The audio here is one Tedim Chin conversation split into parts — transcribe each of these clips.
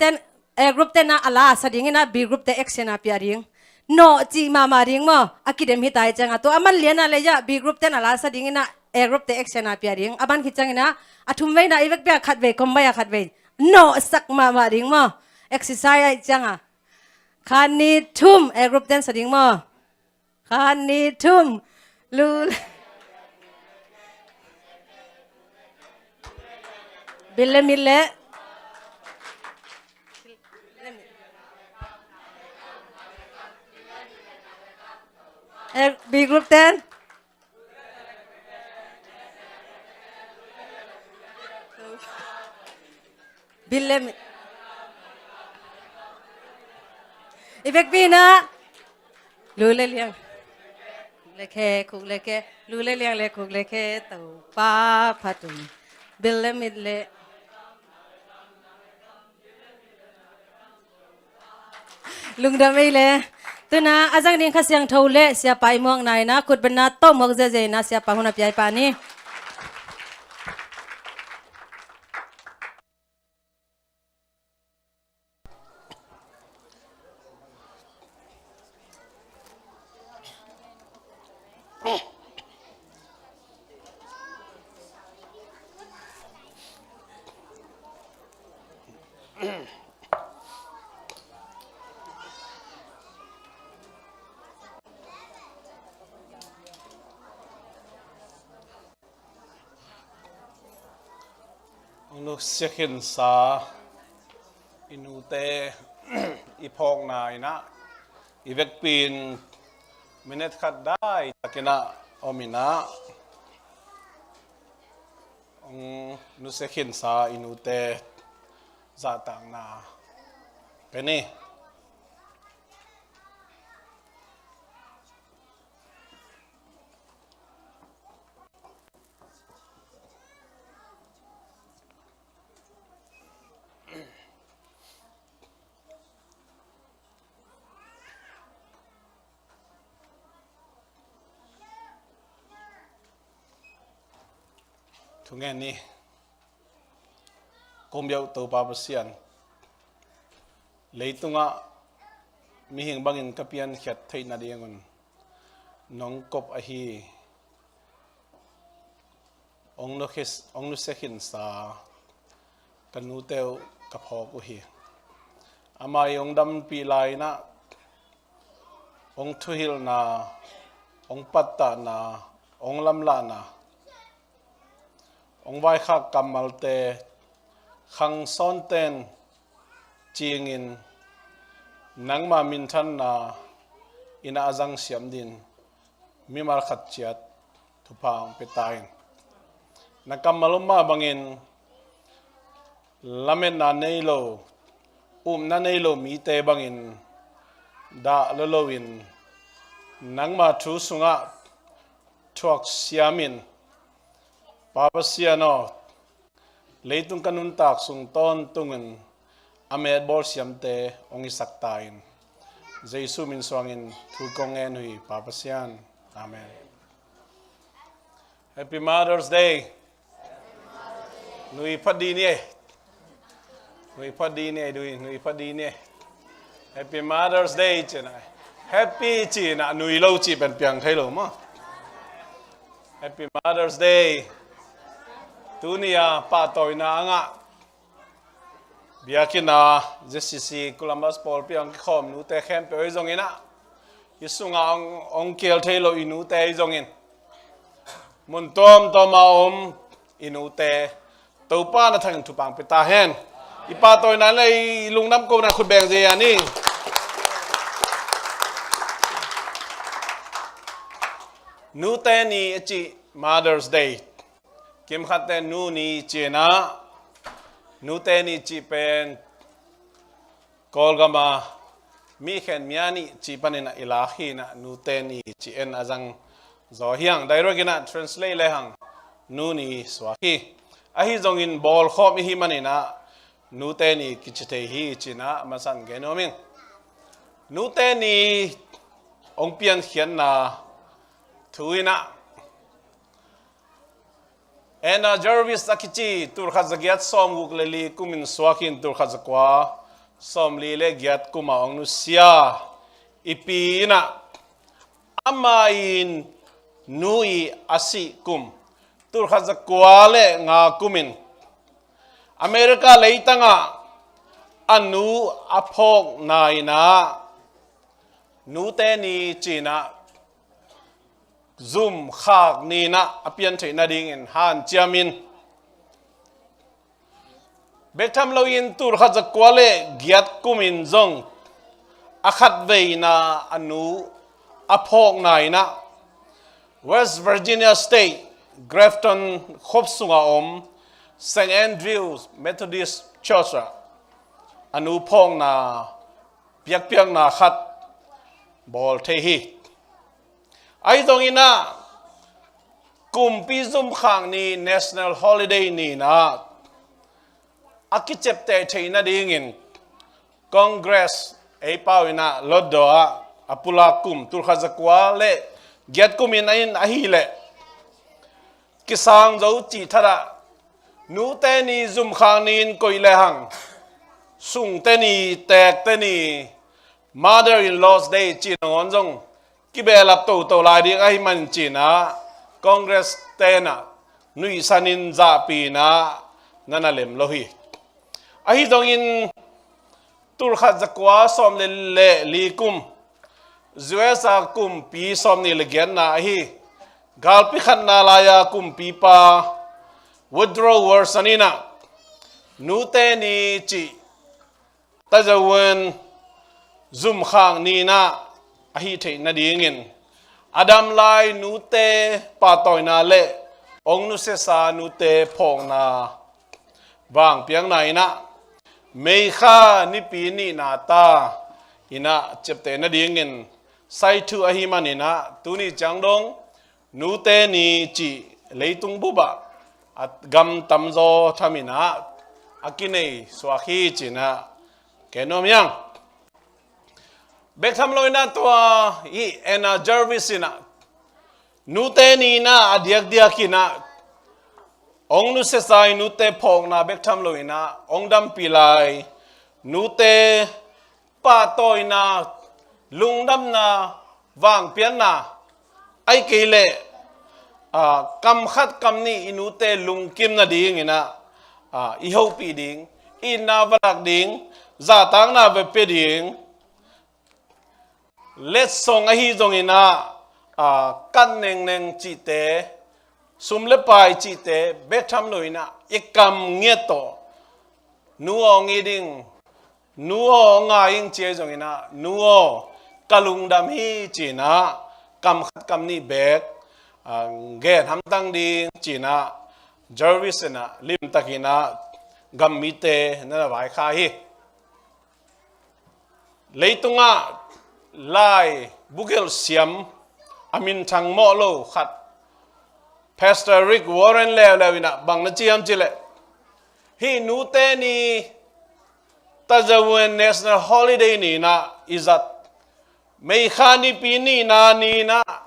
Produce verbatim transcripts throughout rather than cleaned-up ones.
ten, A group ten ah a la sa ding in ah B group te action a pia ding. Nawh cih mahmah ding maw? A kidem hi ta hi ciang a tua a man lian ah lei ah B group ten a la sa ding in ah A group te action a pia ding. A man khit ciang in ah a thum vei in ah i vekpi ah khat vei, combine ah khat vei. Nawh sak mahmah ding maw? Exercise ah hi ciang a. Khat, nih, thum, A group ten sa ding maw? Khat, nih, thum. Lu. Bil le mit le. Eh, B group ten. Bil le mit. I vekpi in ah. Lu le liang. Khuk le khe, khuk le khe. Lu le liang le khuk le khe. Topa phat un. Bil le mit le. Lungdam ei le. Tu in ah a zang ding Kha Siangtho le Siapa i muakna in ah khutbetna tawh muak ziahziah in ah Siapa hun a pia i pah ni. Hong nusia khinsa i nute i phawkna in ah i vekpi in minute khat dai takin ah om in ah hong nusia khinsa i nute zahtakna pe ni. Thungen ni. Kong biak Topa Pasian, leitungah mihing bangin ka piankhiat theih nadingun nong kop ahi. Hong nusia khinsa ka nute uh ka phawk uh hi. Amah i hong dampih lai-in ah hong thuhilhna, hong pattahna, hong lamlahna, hong vaikhak kammalte khang sawnten cingin nangma minthanna in a zang siam dingin mimal khat ciat thupha hong pia ta in. Na kammal om mah bangin lametna nei lo, upna nei lo mite bangin dah lo loin nangma thu sungah thuak siamin, Pa Pasian aw, leitung ka nuntak sung tawntungin a metbawl siamte hong hisak ta in. Jesu min suangin thu kong ngen uh hi, Pa Pasian. Amen. Happy Mother's Day. Nui pha dih ni e. Nui pha dih ni e, nui, nui pha dih ni e. Happy Mother's Day ci-in ah. Happy ci-in ah, nui lo cih pen piang thei lo maw. Happy Mother's Day. Tuni a pahtawina a ngah, biakinn a Z C C Columbus pawlpi a hong kikhawm nute khempeuh ahi zongin ah, i sungah hong, hong kihel thei lo i nute ahi zongin, mun tuamtuam a om i nute Topa na thangin thupha hong pia ta hen. I pahtawina le i lungdam kohna khut beng zia ni. Nute ni a cih, Mother's Day. Kimkhatte nu ni ci-in ah, nute ni cih pen Kawlgam a mi khen mia nih cih panin ah i lak hi-in ah, nute ni cih en a zang zaw hi hang. Direct in ah translate le hang, nu ni suak hi. Ahi zongin bawlkhawm i hih manin ah nute ni kici thei hi ci-in ah a masa-in gen nuam ing. Nute ni hong piankhiatna thu in ah, Anna Jarvis a kici, tulkhat zagiat sawmguk le li kumin suak in tulkhat zakua sawmli le giat kuma hong nusia i pi in ah, ama in nu i a sih kum tulkhat zakua le nga kumin America leitangah a nu a phawkna in ah, nute ni ci-in ah, zum khak ni-in ah a pian theih nadingin hanciamin, bek tham loin tulkhat zakua le giat kumin zong a khatveina a nu a phawkna in ah, West Virginia State, Grafton khop sungah om Saint Andrew's Methodist Church ah a nu phawkna piakpiakna khat bawl thei hi. Ahi zongin ah, kumpi zumkhak ni, national holiday ni-in ah, a kiciapteh theih nadingin Congress ei pau in ah Lotdaw ah a pulak kum tulkhat zakua le giat kumin a in ahih leh kisang zo cih thadah, nute ni zumkhak ni-in koih lehang, sungte ni, teekte ni, mother-in-law's day ci nangawn zong kibehlap toto lai ding ahih man ci-in ah, Congress ten ah nuihsanin zahpi-in ah na na lem lo hi. Ahi zongin tulkhat zakua sawm le li kum, U S A kumpi sawmnih le giatna ahi, galpi khatna lai-a kumpipa Woodrow Wilson in ah, nute ni cih tazavuan zumkhak ni-in ah ahih theih nadingin, a dam lai nute pahtawina le hong nusiasa nute phawkna vangpiakna in ah, Meikha nipi nihna ta in ah ciapteh nadingin sai thu ahih manin ah, tuni ciang dong nute ni cih leitung bup ah a gam tamzaw thamin ah a kinei suak hi ci-in ah ken nuam hi hang. Bek tham loin ah tua i Anna Jarvis in ah, nute ni-in ah a diakdiakin ah hong nusiasa i nute phawkna bek tham loin ah hong dampih lai nute pahtawina, lungdamna, vangpiakna, ahih kei leh, aa, kam khat kam nih i nute lungkim nadingin ah, aa, i hopih ding, itna va lak ding, zahtakna va pia ding, letsong ahi zongin ah, aa, kan nengneng cihte, sum le pai cihte bek tham loin ah i kam ngiat tawh, nu aw ngi ding, nu aw ngai ing ci ahi zongin ah, nu aw ka lungdam hi ci-in ah kam khat kam nih bek, aa, gen hamtang ding ci-in ah Jarvis in ah limtakin ah gam mite na na vaikhak hi. Leitungah lai bugelh siam a minthang mawh lo khat, Pastor Rick Warren leuleu in ah bang na ci hiam cih leh, hih nute ni tazavuan national holiday ni-in ah i zat, Meikha nipi nihna ni-in ah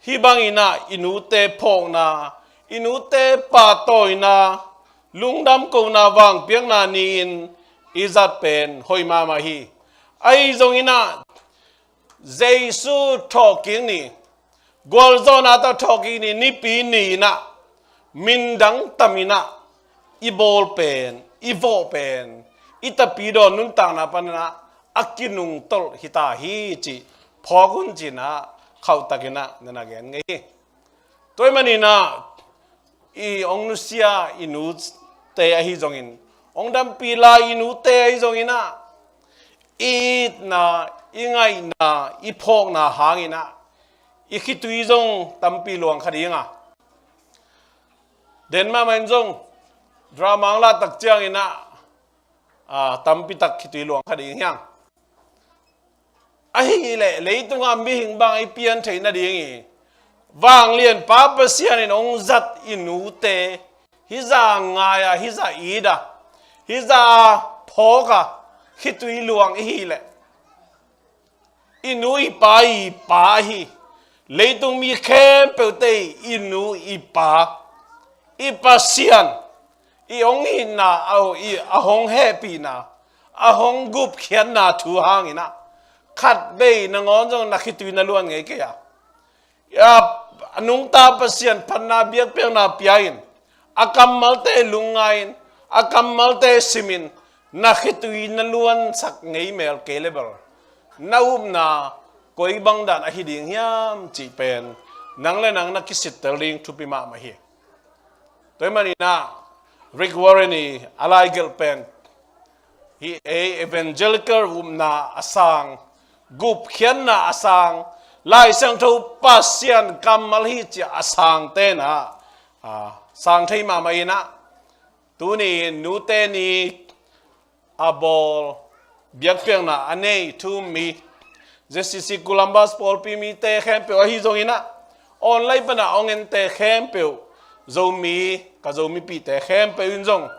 hih bangin ah i nute phawkna, i nute pahtawina, lungdam kohna vangpiakna ni-in i zat pen hoih mahmah hi. Ahi zongin ah Jesu thawhkik ni, gualzawhna tawh thawhkik ni nipi ni-in ah mindang tamin ah i bawl pen, i vawh pen, i tapidaw nuntakna panin ah a kinungtolh hi ta hi cih phawk un ci-in ah khauhtakin ah na na gen ngei hi. Tua ahih manin ah i hong nusia i nute ahi zongin, hong dampih lai i nute ahi zongin ah, i itna, i ngaihna, i phawkna hangin ah i khitui zong tampi luang kha ding a, den mahmah in zong drama hong lak tak ciangin ah, aa, tampi tak khitui luang kha ding hi hang. Ahih leh leitungah mihing bang i pian theih nading i vanglianpa Pasian in hong zat i nute, hih zah ngai a, hih zah it a, hih zah phawk a, khitui luang i hih leh, i nu i pa i pa ahi, leitung mi khempeuhte i nu i pa, i Pasian, i hong itna, a, i, a hong hehpihna, a hong gupkhiatna thu hangin ah, khatvei nangawn zong na khitui na luan ngei kei a. A, a nungta Pasian phatna biakpiakna pia-in, a kammalte lungngai-in, a kammalte simin, na khitui na luansak ngei mel kei le bel, na upna koi bang dan ahi ding hiam cih pen nang le nang na kisittel ding thupi mahmah hi. Tua ahih manin ah Rick Warren i a laigelh pen, hih ei evangelical upna a sang, gupkhiatna a sang, Lai Siangtho Pasian kammal hi ci-a a sangte in ah, a, sang thei mahmah in ah, tuni nute ni a bawl, biakpiakna a nei thu-um mi, Z C C Columbus pawlpi mite khempeuh ahi zongin ah, online pan a hong ente khempeuh, Zomi, ka Zomipihte khempeuh in zong,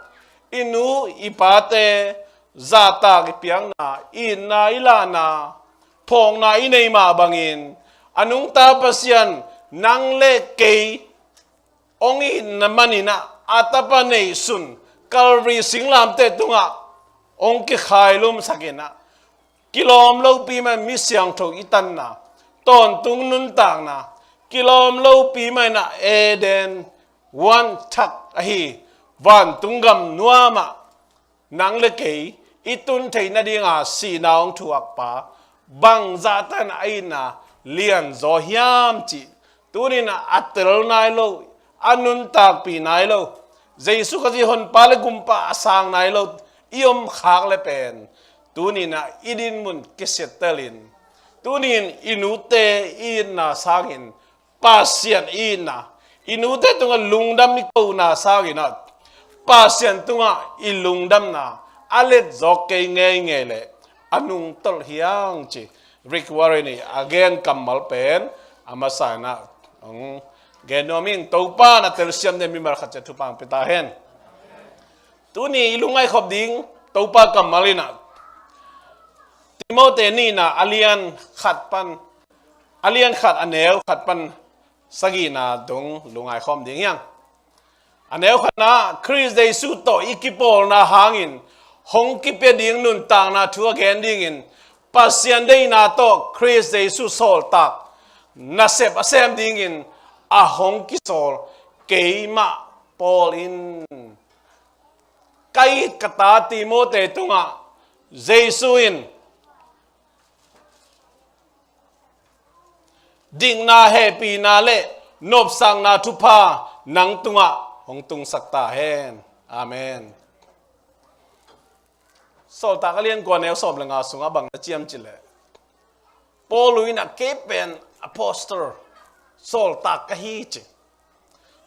i nu i pate zahtak i piakna, itna i lahna, phawkna i nei mah bangin, a nungta Pasian nang le kei hong itna manin ah, a tapa neihsun Calvary singlamteh tungah hong kikhailumsak in ah, kilawm lopi mah mi siangtho i tanna, tawntung nuntakna, kilawm lopi mah in ah Eden huan thak ahi vantung gam nuamah nang le kei i tun theih nadinga sihna hong thuakpa, bangzah tan a itna lianzaw hiam cih tuni-in ah a tel nai lo, a nuntakpih nai lo, Jesu Khazih Honpa le Gumpa a sang nai lo i omkhak le pen, tuni-in ah i dinmun kisiattelin, tuni-in i nute i itna sangin Pasian i itna, i nute tungah lungdam i kohna sangin ah, Pasian tungah i lungdamna a letzawk kei ngeingei leh a nungtolh hi hang ci Rick Warren i a gen kammal pen a masa in ah hong gen nuam ing. Topa na telsiam den mimal khat ciat thupha hong pia ta hen. Tuni i lungngaih khop ding Topa kammal in ah Timoti nihna a lian khat pan, a lian khat a neu khat pan sagihna dong lungngaih khawm ding hi hang. A neu khatna, Khrist Jesu tawh i kipawlna hangin hong kipia ding nuntakna thu a gen dingin, Pasian deihna tawh Khrist Jesu sawltak nasep a sem dingin a hong kisawl keimah Paul in, ka it ka ta Timoti tungah Jesu in dikna, hehpihna le nopsakna thupha nang tungah hong tungsak ta hen. Amen. Sawltak a lian kua neu sawm le nga sungah bang na ciam cih leh, Paul in ah kei pen apostle, sawltak ka hi ci.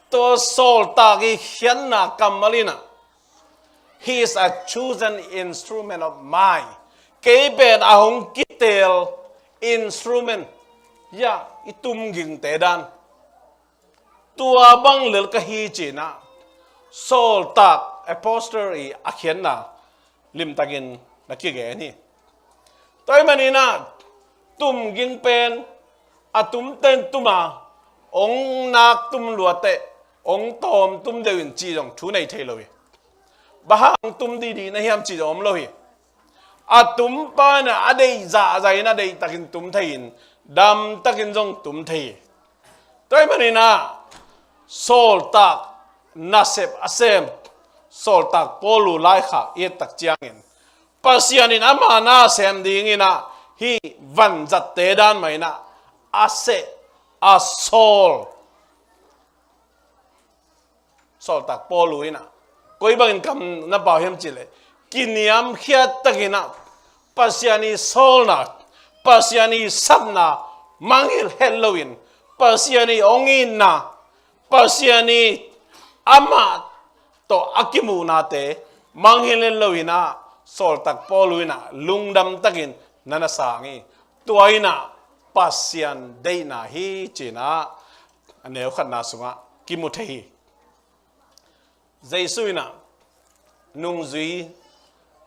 Tua sawltak i khiatna kammal in ah, "He is a chosen instrument of mine." Kei pen a hong kiteel instrument, ya, i tumgingte dan, tua bang lel ka hi ci-in ah, sawltak, apostle i a khiatna limtakin na kigen hi. Tua ahih manin ah, tumging pen a tumten tum a, hong nak tum lua teh, hong tawm tum deuh in cih zong thu nei thei lo hi. Bang hang tum didi na hiam cih zong om lo hi. A tumpa in ah a deih zahzah in, a deihtakin tum thei in, damtakin zong tum thei hi. Tua ahih manin ah, sawltak nasep a sem sawltak Paul laikhak i et tak ciangin, Pasian in ama na sem dingin ah, hih vanzatte dan mah in ah a seh, a sawl sawltak Paul in ah koi bangin kam na pau hiam cih leh, kiniamkhiat takin ah Pasian i sawlna, Pasian i sapna mangngilh het loin, Pasian i hong itna, Pasian i amah tawh a kimuhnate mangngilh het loin ah, sawltak Paul in ah lungdam takin na na sang hi. Tua in ah Pasian deihna hi ci-in ah a neu khatna sungah kimu thei hi. Jesu in ah nungzui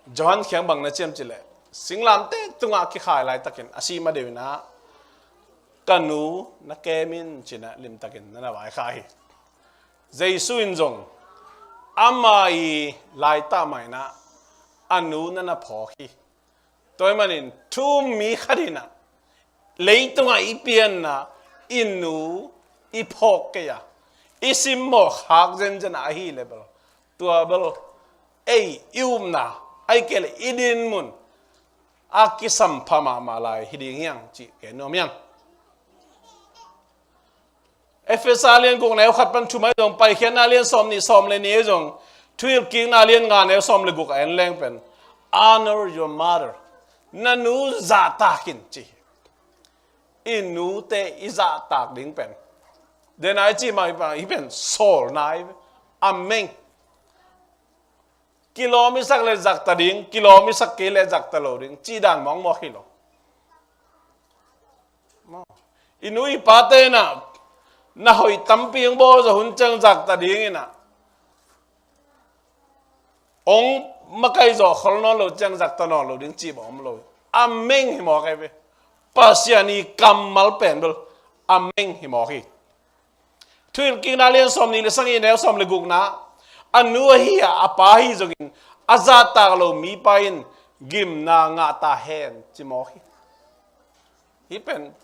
Johan kiang bang na ciam cih leh, singlamteh tungah kikhai laitakin a sih ma deuh in ah, "Ka nu na kem in," ci-in ah limtakin na na vaikhak hi. Jesu in zong ama i laitak mah in ah, a nu na na phawk hi. Tua ahih manin thu um mi khat in ah leitungah i pianna i nu i phawk kei a, i simmawh khak zenzen a ahih leh bel, tua bel ei i upna, ahih kei leh i dinmun a kisampha mahmah lai hi ding hi hang cih gen nuam hi hang. Efesa lian guk neu khat pan thum ahi zong, Paikhiatna lian sawm nih sawm le nih ahi zong, Thuhilhkikna lian nga neu sawm le guk a en leng pen, "Honor your mother." Na nu zahtak in ci hi. I nute i zahtak ding pen, den a i cih mah hi pen sawlna hi ve. A meng. Kilawm i sak leh zakta ding, kilawm i sak kei leh zakta lo ding cih dan mawkmawk hi lo. I nu i pate in ah na hoih tampi hong bawl zawh hun ciang zakta ding in ah, hong makaih zawh khol nawn lo ciang zakta nawn lo ding cih bang om lo. A meng hi mawk hi ve. Pasian i kammal pen bel a meng hi mawk hi. Thuhilhkikna lian sawm nih le sagih neu sawm le gukna, a nu ahi a, a pa ahi zongin a zahtak lo mipa in gimna ngah ta hen ci mawk hi. Hih pen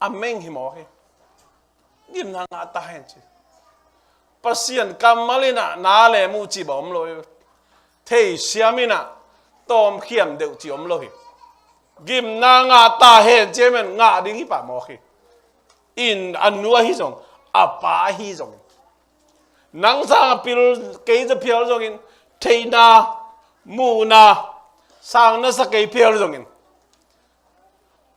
a meng hi mawk hi. Gimna ngah ta hen ci. Pasian kammal in ah na lem uh cih bang om lo hi. Theisiam in ah tawmkhiam deuh cih om lo hi. Gimna ngah ta hen ci, amen, ngah ding hi pah mawk hi. In a nu ahi zong, a pa ahi zongin, nang sang a pil kei za phial zongin, theihna, muhna sang na sa kei phial zongin,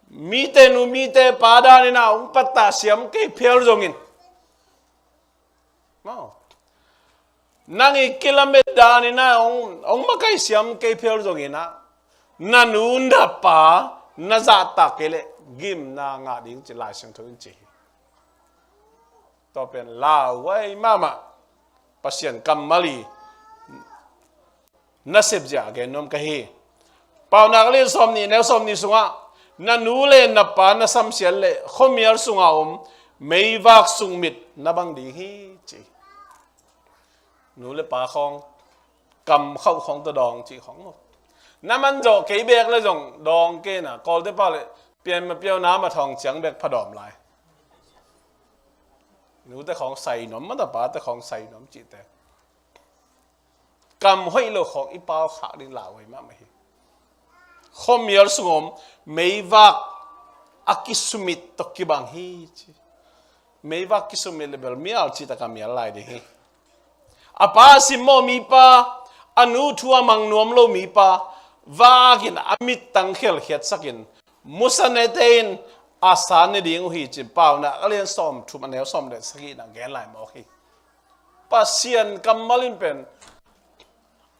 mite nu mite pa dan in ah hong pattah siam kei phial zongin, maw, nang i kilamet dan in ah hong, hong makaih siam kei phial zongin ah, na nu na pa na zahtak kei leh gimna ngah ding ci Lai Siangtho in ci hi. Tua pen lauhuai mahmah Pasian kammal i nasep zia a gen nuam ka hi. Paunak lian sawm nih neu sawm nih sungah, na nu le na pa na samsiat leh khuamial sungah om meivak sung mit na bang ding hi ci. Nu le pa khawng, kam khauh khawng tawh dawng cih khawng maw. Na man zawh kei beek le zong dawng kei na, Kawlte pau le pian ma piau na ma thawng ciang beek pha dawm lai. Nute khawng sai nuam, mata pate khawng sai nuam cihte. Kam hoih lo khawng i pau khak ding lauhuai mahmah hi. Khuamial sung om meivak a kisumit tawh kibang hi ci. Meivak kisumit le bel mial cih tak a mial lai ding hi. A pa a simmawh mipa, a nu thu a mang nuam lo mipa, vak in a mittang khelkhiatsak in, musa nete in a sa ne ding uh hi ci-in Paunak a lian sawm thum a neu sawm le sagih in ah gen lai mawk hi. Pasian kammal in pen,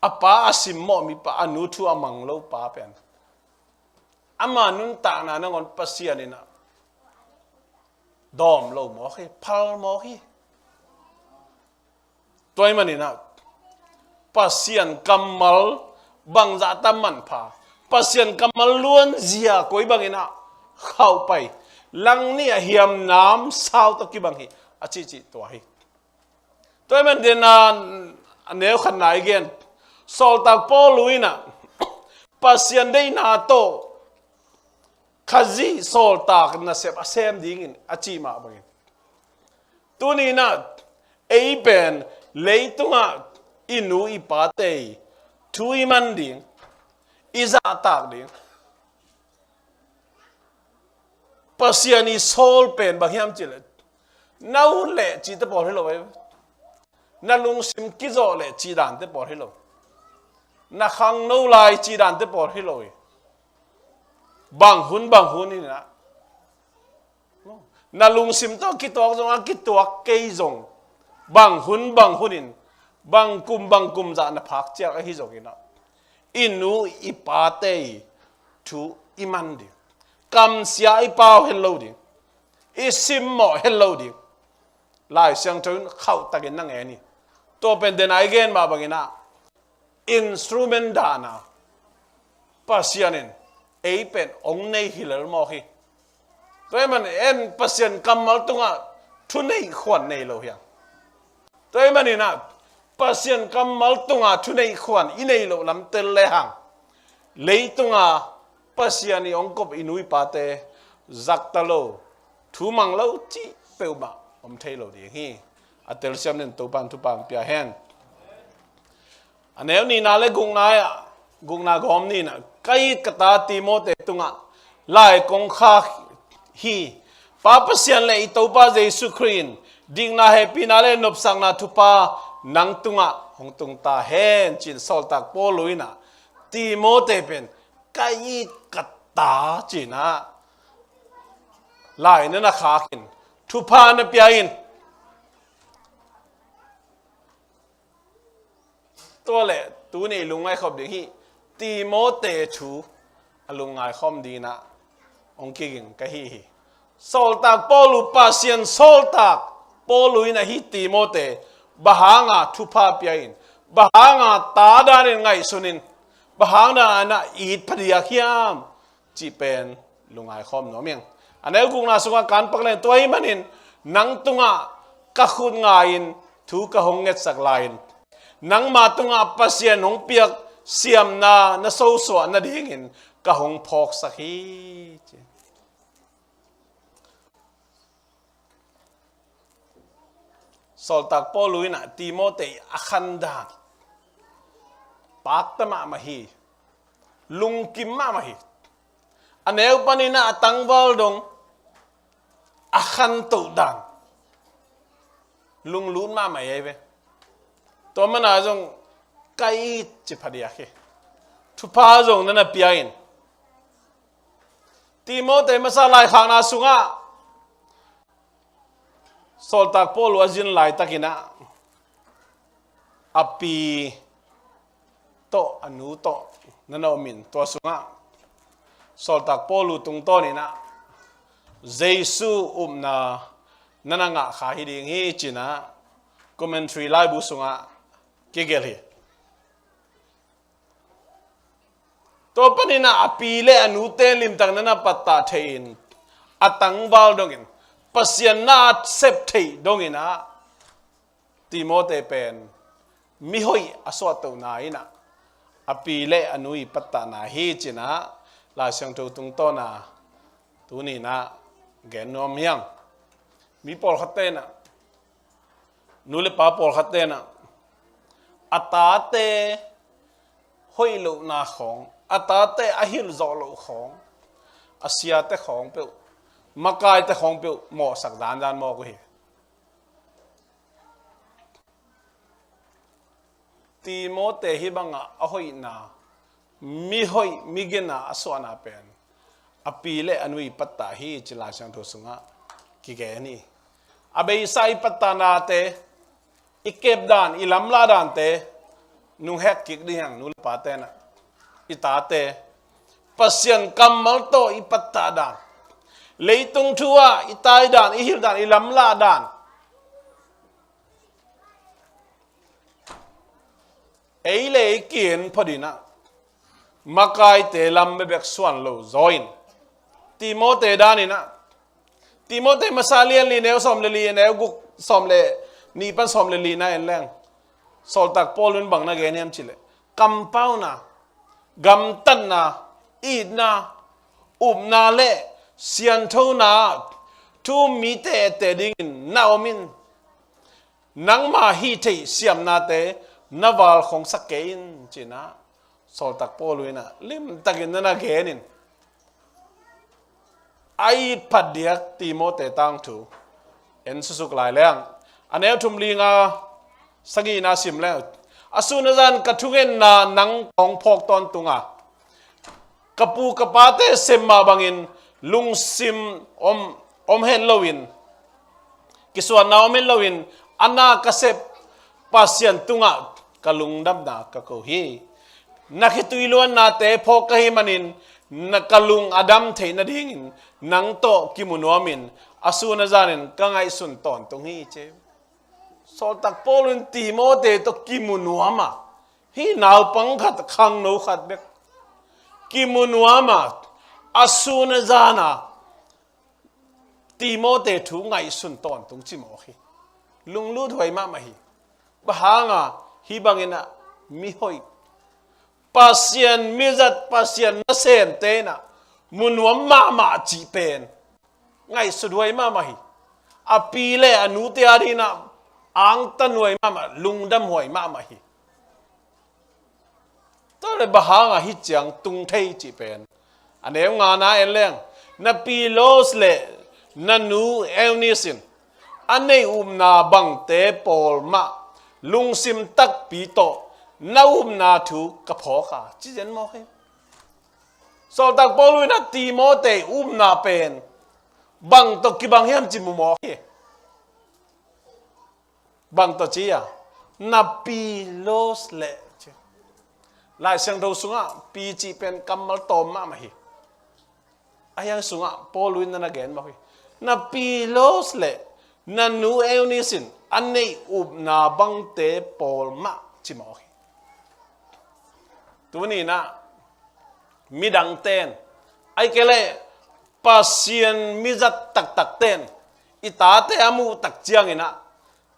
a pa a simmawh mipa, a nu thu a mang lo pa pen, ama nuntakna nangawn Pasian in ah dawm lo mawk hi, phal mawk hi. Tua ahih manin ah Pasian kammal bangzah tam manpha, Pasian kammal luanzia koi bangin ah khauhpai, langnih a hiamnam sau tawh kibang hi a cihcih tua hi. Tua ahih man den a neu khatna i gen, sawltak Paul in ah Pasian deihna tawh Khazih sawltak nasep a sem dingin a cih mah bangin, tuni in ah ei pen leitungah i nu i pate i thu i man ding, i zahtak ding. Pasian i sawl pen bang hiam cih leh, na ut leh cihte pawl hi lo ei. Na lungsim kizawh leh cih dante pawl hi lo. Na khangno lai cih dante pawl hi lo ei. Bang hun bang hun in ah, na lungsim tawh kituak zong a kituak kei zong, bang hun bang hun in, bang kum bang kum zah na phak ciang ahi zongin ah, i nu i pate i thu i man ding, kamsia i pau het lo ding, i simmawh het lo ding. Lai Siangtho in khauhtakin na ngen hi. Tua pen den a i gen mah bangin ah, instrument dan a Pasian in ei pen hong nei hi lel mawk hi. Tua ahih manin en Pasian kammal tungah thuneih khuan nei lo hi hang. Tua ahih manin ah Pasian kammal tunga thuneih khuan i neih loh lam tel lehang, leitunga Pasian i hong kop i nu i pate zakta lo, thu mang lo cih peuhmah om thei lo ding hi. A telsiam nin Topan thupha hong pia hen. A neu nihna le gukna ah, gukna gawm nihna, ka it ka ta Timote tungah lai kong khak hi. Pa Pasian le i Topa Jesu Khrih in dikna, hehpihna le nopsakna thupha nang tungah hong tung ta hen, ci-in sawltak Paul in ah Timote pen ka it ka ta ci-in ah lai na na khak in, thupha na pia in. Tua leh tuni i lungngai khop ding hi. Timote thu a lungngai khawm dingin ah hong kiging ka hi hi. Sawltak Paul uh, Pasian sawltak Paul uh in ah hih Timote bang hanga thupha pia in, bang hanga ta danin ngaihsun in, bang hang danin ah it phadiak hiam cih pen lungngai khawm nuam ing. A neu gukna sungah kan pak leng, tua ahih manin nang tungah ka khut nga-in thu ka hong ngetsak lai-in, nangma tungah Pasian hong piak siamna na sosuah nadingin ka hong phawksak hi, ci. Sawltak Paul uh in ah Timote a khan dan pakta mahmah hi. Lungkim mahmah hi. A neu panin ah a tangval dong a khantoh dan lunglut mahmah hi ve. Tua manin ah zong ka it ci phadiak hi. Thupha zong na na pia in. Timote masa laikhakna sungah sawltak Paul uh a zin laitakin ah a pi tawh, a nu tawh na na om in, tua sungah sawltak Paul uh tungtawnin ah Jesu upna na na ngah kha hi ding hi, ci-in ah commentary laibu sungah kigelh hi. Tua panin ah a pi le a nute limtak na na pattah thei-in, a tangval dongin, Pasian na a sep theih dongin ah Timote pen mihoih a suahtohna in ah a pi le a nu i pattahna hi, ci-in ah Lai Siangtho tungtawn ah tuni-in ah gen nuam hi hang. Mi pawlkhatte in ah, nu le pa pawlkhatte in ah a tate hoih lohna khawng, a tate a hilh zawh loh khawng, a siate khawng peuh, makaite khawng peuh mawhsak dandan mawk uh hi. Timote hih bangah a hoihna, mihoih, migina a suahna pen a pi le a nu i pattah hi, ci Lai Siangtho sungah kigen hi. A beisa i pattahnate, i kep dan, i lamlah dante nunghek kik ding hi hang, nu le pate in ah. I tate, Pasian kammal tawh i pattah dan, leitung thu ah i tai dan, i hilh dan, i lamlah dan, ei le ei ki-en phot in ah, makaite lam bekbek suan lo zaw in, Timote dan in ah, Timote masa lian li, neu sawm le li, neu guk, sawm le nih pan sawm le li na en leng, sawltak Paul in bang na gen hiam cih leh, kampauna, gamtatna, itna, upna le sianthona thu um mite etteh dingin na om in, nangma hih theih siamnate na valkhongsak kei in, ci-in ah sawltak Paul in ah limtakin na na gen in, a it phadiak Timote tangthu en susuk lai leng, a neu thum, li, nga, sagihna sim leng, a sun a zan ka thungetna nang kong phawk tawntung a, ka pu ka pate sem mah bangin lungsim om, om het loin, kisuanna om het loin, a na ka sep Pasian tungah ka lungdamna ka ko hi. Na khitui luannate phawk ka hih manin, na ka lung a dam theih nadingin nang tawh kimu nuamin, a sun a zanin ka ngaihsun tawntung hi, ci. Sawltak Paul in Timote tawh kimu nuam a, hih naupang khat, khangno khat bek kimu nuam a, a sun a zana Timote thu ngaihsun tawntung ci mawk hi. Lunglut huai mahmah hi. Bang hanga Hih bangin ah mihoih, Pasian mizat, Pasian nasemte in ah mu nuam mahmah cih pen ngaihsut huai mahmah hi. A pi le a nute adingin ah angtan huai mahmah, lungdam huai mahmah hi. Tua leh bang hangah hih ciang tung thei cih pen, a neu ngana en leng, na pi Lois le na nu Eunis in a neih upna bangte pawl mah lungsim takpi tawh na upna thu ka phawk a, ci zen mawk hi. Sawltak Paul in ah Timote upna pen bang tawh kibang hiam ci mu mawk hi. Bang tawh ci a, na pi Lois le ci. Lai Siangtho sungah pi cih pen kammal tawm mahmah hi. A hiang sungah Paul in na na gen mawk hi. Na pi Lois le na nu Eunis in a neih upna bangte pawl mah ci mawk hi. Tuni in ah midangte in, ahih kei leh Pasian mizat taktakte in i tate a muh tak ciangin ah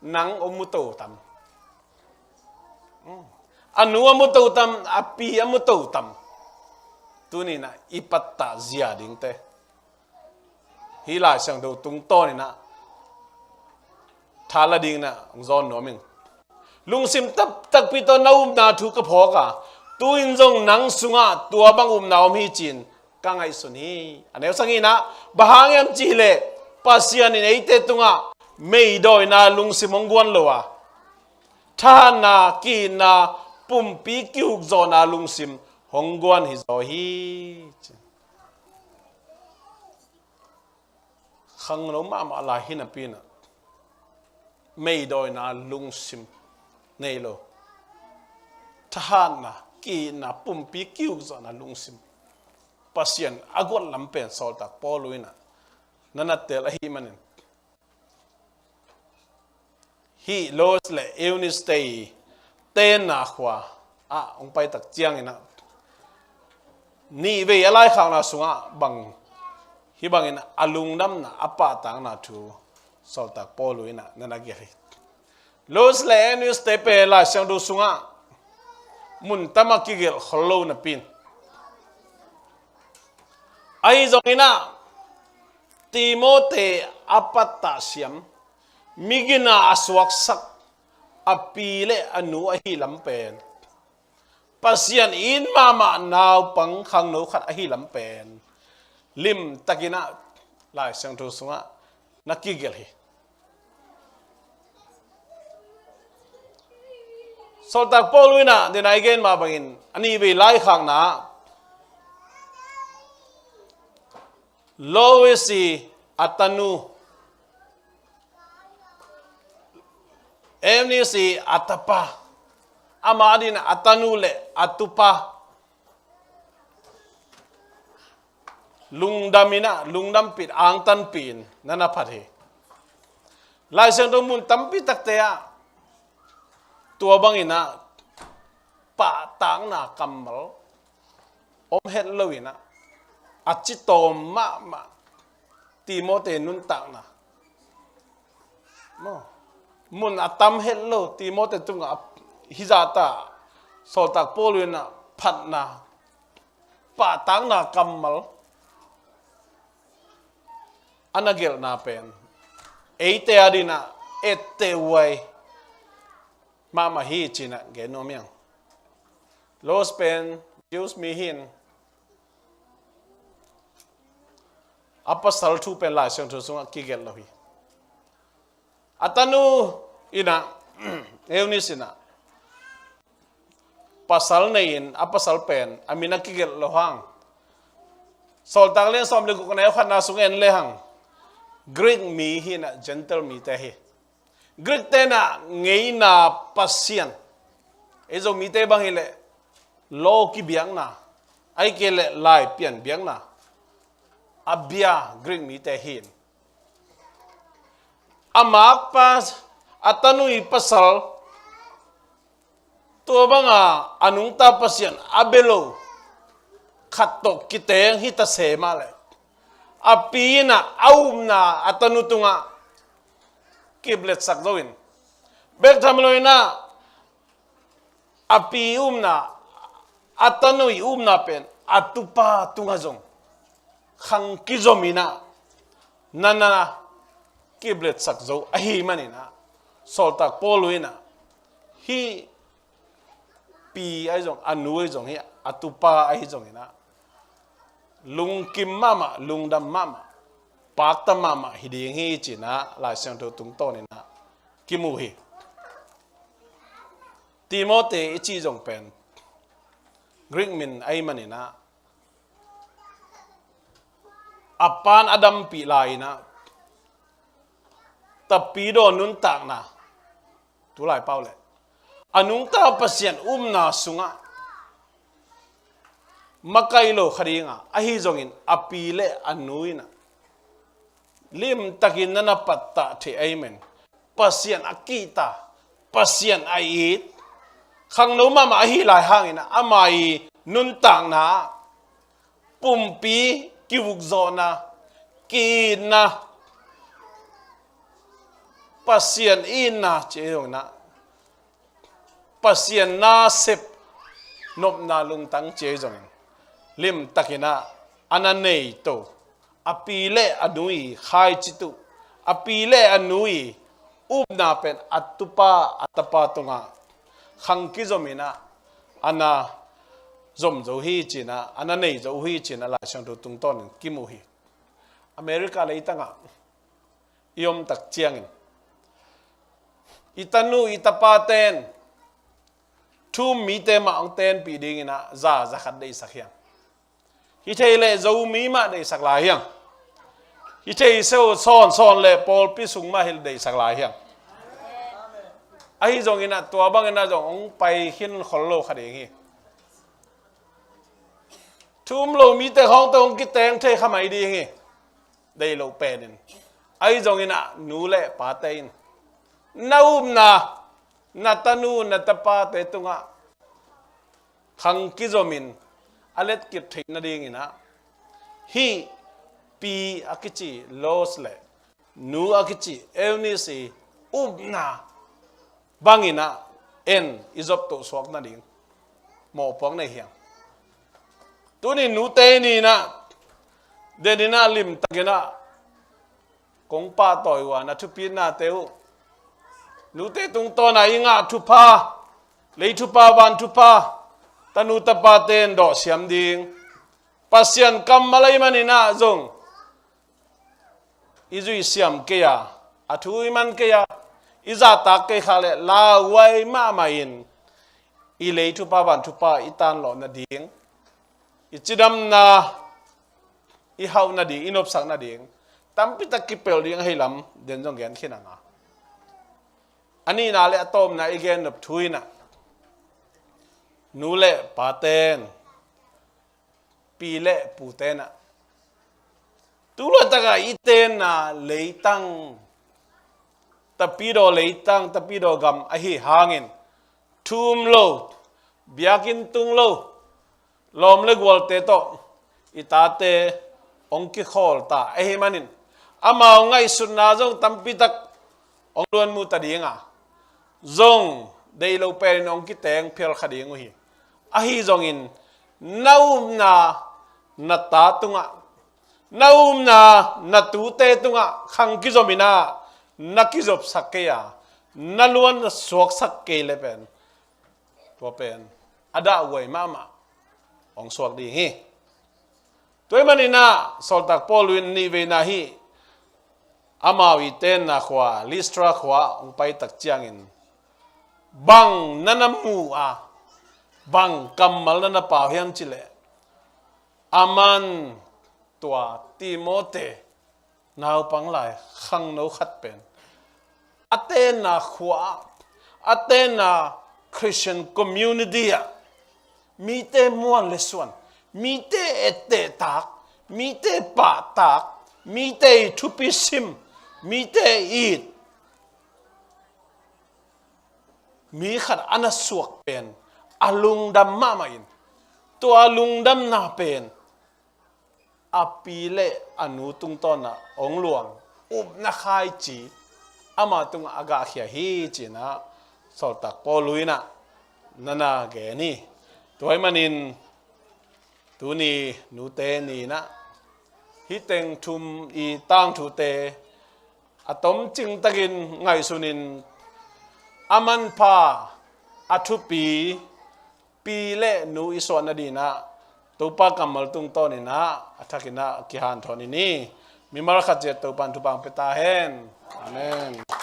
nang hong mu to tam? A nu a mu to tam, a pi a mu to tam? Tuni in ah i pattah zia dingte hih Lai Siangtho tungtawn in ah tha la dingin ah hong zawn nuam ing. Lungsim tak, takpi tawh na upna thu ka phawk a, tu-in zong nang sungah tua bang upna om hi ci-in ka ngaihsun hi. A neu sagihna, bang hang hiam cih leh Pasian in eite tungah meidawina lungsim hong guan lo a, thahatna, ki-itna, pumpi kihukzawhna lungsim hong guan hi zaw hi. Khangno mahmah lai hi napi in ah meidawina lungsim nei lo, thahatna, ki-itna, pumpi kihukzawhna lungsim Pasian a guat lam pen Sawltak Paul in ah na na tel ahih manin, hih Lois le Eunice te i tenna khua ah hong pai tak ciangin ah nihvei a laikhakna sungah bang, hih bangin a lungdamna, a pahtakna thu Sawltak Paul in ah na na gelh hi. Lois le Eunice te pen Lai Siangtho sungah mun tam ah kigelh khol lo napi in, ahi zongin ah Timote a pattah siam, migina a suaksak a pi le a nu ahih lam pen, Pasian it mahmah naupang khangno khat ahih lam pen limtakin ah Lai Siangtho sungah na kigelh hi. Sawltak Paul in ah, den a i gen mah bangin, a nihvei laikhakna ah Lois i a tanu, Eunice i a tapa, amah adingin a tanu le a tupa lungdam in ah, lungdampih, angtanpih in na na phat hi. Lai Siangtho mun tampi takte ah tua bangin ah pahtakna kammal om het lo in ah, a citawm mahmah Timote nuntakna, maw, mun a tam het lo Timote tungah hizahta Sawltak Paul in ah phatna, pahtakna kammal a na gelhna pen eite adingin ah etteh huai mahmah hi ci-in ah gen nuam ing. Lois pen Jews mi hi-in, a pasal thu pen Lai Siangtho sungah kigelh lo hi. A tanu in ah, Eunice in ah pasal nei-in, a pasal pen a min a kigelh lo hang. Sawltak lian sawm le guk, a neu khatna sung en lehang, Greek mi hi-in ah, Gentile mite hi. Greek te in ah ngeina pasian, ei Zomite bang hi leh law kibiakna, ahih kei leh laipian biakna a bia Greek mite hi-in, a makpa, a tanu i pasal, tua banga a nungta Pasian a bia lo khat tawh kiteng hi ta se mah leh, a pi in ah a upna a tanu tungah kipletsak zo in, bek tham lo in ah a pi upna, a tanu i upna pen a tupa tungah zong khang kizom in ah, na na kipletsak zo ahih manin ah, sawltak Paul in ah, hih pi ahi zong, a nu ahi zong, hih a tupa ahi zongin ah, lungkim mahmah, lungdam mahmah, pakta mahmah hi ding hi ci-in ah Lai Siangtho tungtawnin ah kimu hi. Timote i cih zong pen Greek min ahih manin ah, a pa'n a dampih lai-in ah, tapidaw nuntakna, tu laipau leh a nungta Pasian upna sungah makaih lo kha ding a, ahi zongin a pi le a nu in ah limtakin na na pattah theih ahih manin, Pasian a kihta, Pasian a it khangno mahmah ahih lai hangin ah, ama i nuntakna pumpi kivukzawhna, ki-itna, Pasian itna ci-in ah, Pasian nasep nopna lungtang ci-in zongin limtakin ah a na nei to, a pi le a nu i khaici tuh, a pi le a nu i upna pen a tupa, a tapa tungah khang kizom in ah, a na zom zo hi ci-in ah, a na nei zo hi ci-in ah Lai Siangtho tungtawnin kimu hi. America leitangah i om tak ciangin, i tanu i tapate'n thu-um mite mah hong tenpih dingin ah za, za khat deihsak hi hang. Hi thei leh Zomi mah deihsak lai hi hang. Hi thei seuh sawnsawn leh pawlpi sung mah hi deihsak lai hi hang. Ahi zongin ah tua bangin ah zong hong pai khin khol lo kha ding hi. Thu-um lo mite khawng tawh hong kiteng thei kha mai ding hi. Deih loh penin. Ahi zongin ah nu le pate in na upna, na tanu, na tapate tungah khang kizom in a letkip theih nadingin ah, hih pi a kici Lois le nu a kici Eunice i upna bangin ah en i zop toh suak nading mawhpuak nei hi hang. Tuni nute ni-in ah, den in ah limtakin ah kong pahtawi uh a, na thupitnate uh, nute tungtawn a i ngah thupha, lei thupha, van thupha, tanu tapate'n dawhsiam ding, Pasian kammal ahih manin ah zong i zuihsiam kei a, a thu i man kei a, i zahtak kei khak leh lauhuai mahmah in i lei thupha, van thupha i tanlawh nading, i cidamna, i hauh nading, i nopsak nading tampi tak kipelh ding ahi lam den zong gen khin hang a. A nihna le a tawpna i gen nop thu in ah, nu le pate'n, pi le pute'n ah, tu laitak a i tenna leitang, tapidaw leitang, tapidaw gam ahih hangin, thu-um lo, biakinn tung lo, lawm le gualte tawh i tate hong kikhawl ta ahih manin, amau ngaihsutna zong tampi tak hong luan mu ta ding a, zong deih loh penin hong kiteng phial kha ding uh hi. Ahi zongin, na upna, na ta tungah, na upna, na tute tungah khang kizom in ah, na kizopsak kei a, na luan suaksak kei leh pen, tua pen a dahhuai mahmah hong suak ding hi. Tua ahih manin ah sawltak Paul in nihveina hih amau i tenna khua, Listra khua hong pai tak ciangin, bang na na mu a, bang kammal na na pau hiam cih leh, aman tua Timote naupang lai khangno khat pen a tenna khua ah, a tenna Christian community ah, mite muan le suan, mite ettehtak, mite pahtak, mite i thupi sim, mite it, mi khat a na suak pen a lungdam mahmah in, tua lungdamna pen a pi le a nu tungtawn ah hong luang upna khaici ama tungah a gahkhia hi ci-in ah sawltak Paul in ah nana gen hi. Tua ahih manin tuni nute ni-in ah hih teng thum i tangthute a tomcing takin ngaihsunin a manpha, a thupi pi le nu i suah nadingin ah Topa kammal tungtawnin ah a thakin ah kihanthawn ni. Mimal khat ciat Topa'n thupha pia ta hen. Amen.